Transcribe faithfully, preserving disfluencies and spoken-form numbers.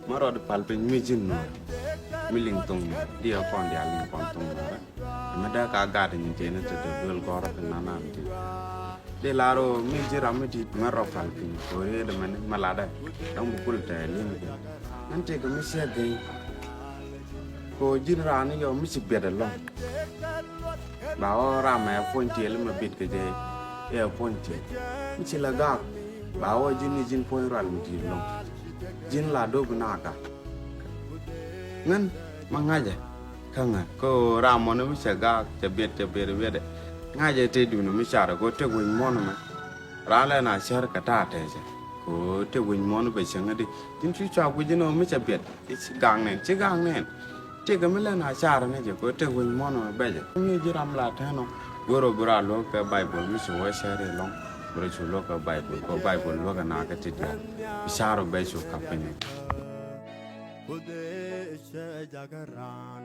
Mɛ rɔɔd pal piny mi ji̱n nuɔr. Mi liŋ thoŋ nuɔr. Di ɛ kɔn diaal liŋ kɔn thoŋ nuɔr. Mɛ dee ka gat nyin tëë ni te dee duel gɔrɔ kɛ nan nan ti. Di lar ɣöö mi ji̱ ram mi di̱i̱t mɛ rɔ pal piny kɛ ɣöö riet ɛmɛni mɛ latdɛ. Dɔ̱ŋ bi kul tɛɛ liŋ piny. Ŋän tëëkɛ mi ciɛ geny. Kɛ ɣöö ji̱n raan ni yɔ mi ci biɛt ɛlɔ̱ŋ. Ba ɣɔɔ ram ɛ puɔ̱ny tiɛɛl mɛ bit kɛ jɛ ɛ puɔ̱ny tiɛɛl. Mi ci la gak ba ɣɔɔ ji̱n ni ji̱n puɔ̱ny rual mi di̱i̱t lɔ̱ŋ. Ji̱n la do̱p na gak. Ŋän ma ŋa̱cɛ kä ŋän kä ɣöö ram mɔni mi cɛ gak cɛ biɛt cɛ biɛt biɛtdɛ. Ŋa̱cɛ tëë duundɛ mi carɛ kɛ ɣöö tëk wec muɔ̱n mɛ. Raan lɛ na cär kɛ ta̱a̱ tɛcɛ kɛ ɣöö tëk wec muɔ̱n bɛ cäŋädi. Ji̱n cu cua guic inɔ mi cɛ biɛt. Ci gak nɛn, ci gak nɛn. Tëëkɛ mi lɛ na car ni jɛ kɛ ɣöö tëk wec muɔ̱n mɛ bɛcɛ. Mi ji̱ ram la tɛn ɔ. Go̱r ɔ bi raa luɔ̱k kɛ Baibol mi ci wä cär ilɔ̱ŋ. Bi rɔ cu luɔ̱k kɛ Baibol kɛ Baibol luɔ̱k ɛ na kɛ ti diaal. Bi car ɔ bɛ cu kap piny. Kudɛ cɛ jakä raan.